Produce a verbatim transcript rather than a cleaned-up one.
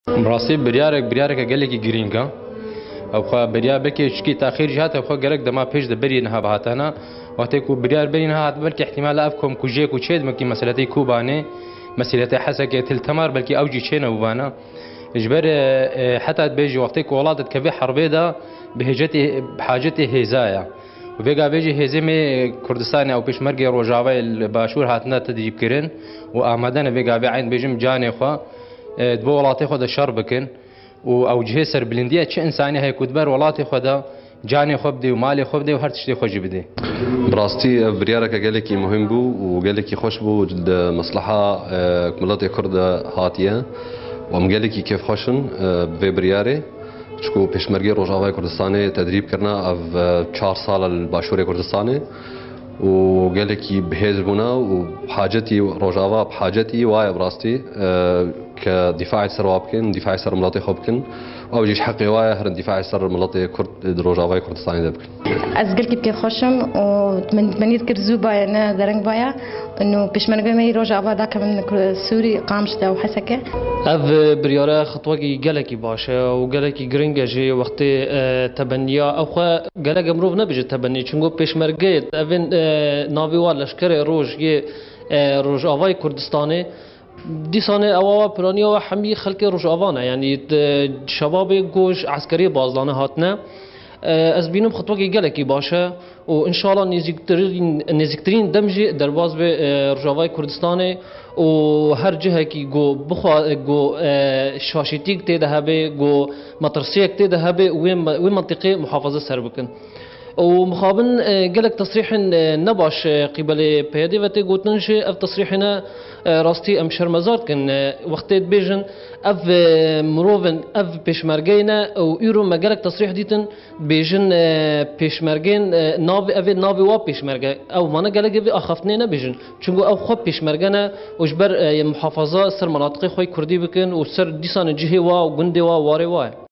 Bi rastî biryarek, biryareke gelekî girîng e. Ew xwe biryar belkî çikî taxîr jî hate, xwe gerek dema pêş de berî niha bihatana. Wextê ku biryar berî niha hat, belkî ihtimala ev komkujê ku çê dimekî meseletê Kobanê, meselete Hesekê, Til Temar, belkî ew jî çê nebûbana. Ji ber, e, e, heta dibêjî wextê ku welat dikeve herbê de bi hêcetê, bi hacetê hêza ye. Û vê gavê jî hêzê me Kurdistanê ew pêşmergê Rojavayê li Başûr hatine tedrîb kirin û amade ne vê gavê eyn bêjim canê xwe, e, di bo welatê xwe de şer bikin û ew cihê serbilindî ye çi însanî heye ku di ber welatê xwe de canê xwe bidê û malê xwe bidê û her tiştê xwe jî bidê. Bi rastî ev biryareke gelekî muhîm bû û gelekî xweş bû di mesleha, e, miletê Kurd de hatiye û em gelekî kêfxweş in, e, bi vê biryarê. Çiku pêşmergê Rojavayê Kurdistanê tedrîb kirine, ev, e, çar sal e li Başûrê Kurdistanê û gelekî bihêz bûne û hacetî Rojava bi hacetî waye bi rastî, e, ke dîfaê ser wa bikin, dîfaê ser miletê xwe bikin. Ew jî ji heqê waye herin dîfaê ser miletê Kurd di Rojavayê Kurdistanê de bikin. Ez gelkî bi kêfxweş im û min, min dikir zû baye, ne dereng baye. Û pêşmergê me yî Rojava dakevin Sûrî, Qamişlo û Heseke. Ev biryare xitwekî gelekî baş e û gelekî giring e jî wextê, e, tebeniya ew xwe gelek e mirov nebêje tebenî. Çunku pêşmergeyê evên, e, navê wa leşkerê roj yê, e, Rojavayê Kurdistanê, dîsanê ewa wa piraniya we hemî xelkê Rojava ne. Yanî, e, şebabê ku ji eskeriyê Bazlanê hatine. E, ez bînim xitwekî gelekî baş e û înşallah nêzîktirîn, nêzîktirîn dem jî derbas bê, e, Rojavayê Kurdistanê û her cihekî ku bixwa-, ku, e, şaşîtîk tê de hebe, ku metirsiyek tê de hebe, wê me-, wê mentiqê muhafaza ser bikin. Û mixabin, e, gelek tesrîhên, e, nebaş, e, qîbelê P Y D ve tê gotin jî ev tesrîhê ne, e, rastî em şermezar dikin. E, wextê dibêjin ev, e, mirovin, ev pêşmergeyê ne û îro me gelek tesrîh dîtin, dibêjin, e, pêşmergên, e, navê, ev ê navê wa pêşmerge. Ew vana gelek ê vê axaftinê nebêjin. Çunku ew xwe pêşmerge ne û ji ber, e, muhafaza ser menatiqê xwe yê kurdî bikin û ser dîsanê cihê wa û gundê wa û warê wa ye.